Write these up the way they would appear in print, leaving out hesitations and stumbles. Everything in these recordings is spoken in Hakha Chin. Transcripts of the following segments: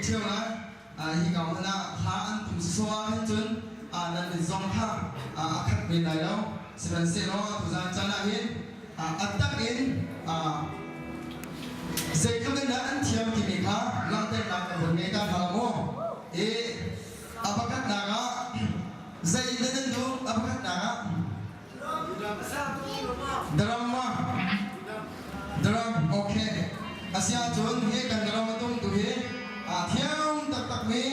ṭheo lai. Hi ka hmun ah hla an tum sawsawh ah khan cun nan mit zong kha a khat men lai lo. Sihmanhsehlaw tuzaan caan ah hin a tak in zeitluk in dah an thiam timi kha langhternak kan vun ngei ta hna lo maw? I a pakhatnak ah zei in dah nan duh? A pakhatnak ah Drama Drum okay. Asiahcun hi kan drum a tumtu hi aa thiam taktakmi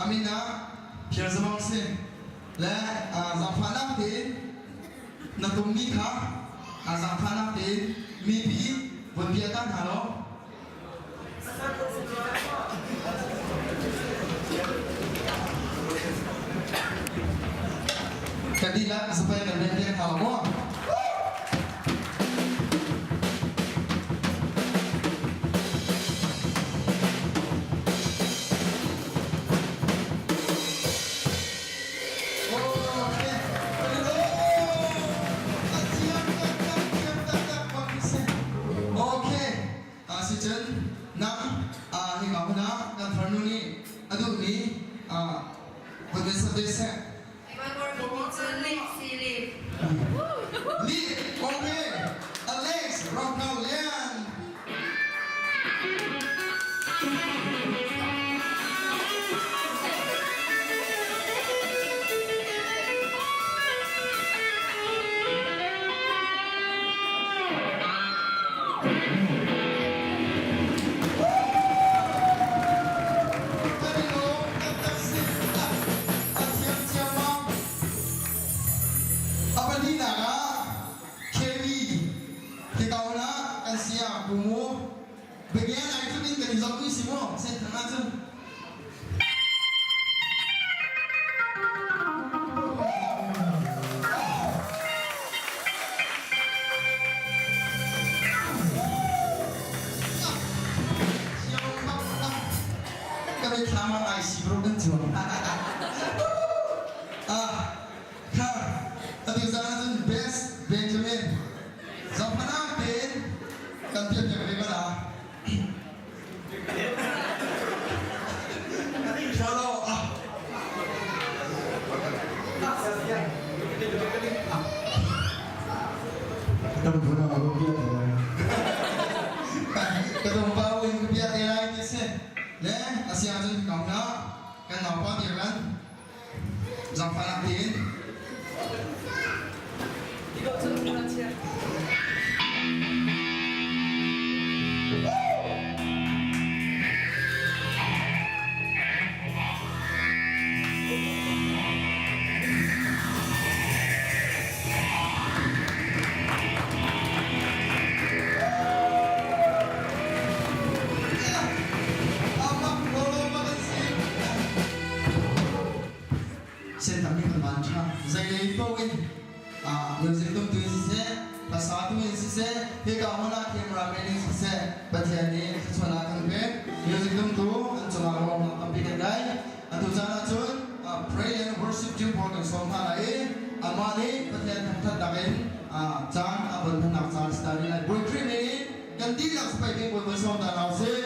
a min ah Phir Zabang si le zaangfahnak tein na tummi kha zaangfahnak tein mipi vun bia ta hna law. Kan dihlak zapai kan rian piak hna lo maw? Okay. Asicun nang hika hmun ah kan farnu nih a duhmi vun in sak ve seh. Lip, okay. Alex Rocco Lian. Kan i lawm taktak si. A thiam ciammam. A pahnihnak ah KB hika hmun ah kan saya Pu Mu biagia nai tluk in kan i zoh si mu Senthang ahcun. Ka mitthlam ah IC bro kan cuang. Ah, kha atu zan ahcun best Benjamin zohhmanh ah tein kan piak piak ve ko la. Follow ah. Tam phun ah bia te lai. Ka dong pa in ka bia te lai ti si. Le asia cun kau na kan naupa dir kan zangfah tiin. Amak lolo makan si. Sentam mi kan van tha. Zeilei paoh in music tumtu in siseh, hlasa tu in siseh, hika hmun ah cameraman in siseh, Pathian nih thluachuahnak kan pek. Music tumtu an cungah lawmnak tampi kan ngei. Atu caan ahcun pray and worship team pawl kan sawm hna lai i anmah nih Pathian thangthatnak in caan a von hmannak caan si ta rih lai. Bawi Khrih nih kan dihlak sipai king bawi von sawm ta hna usih.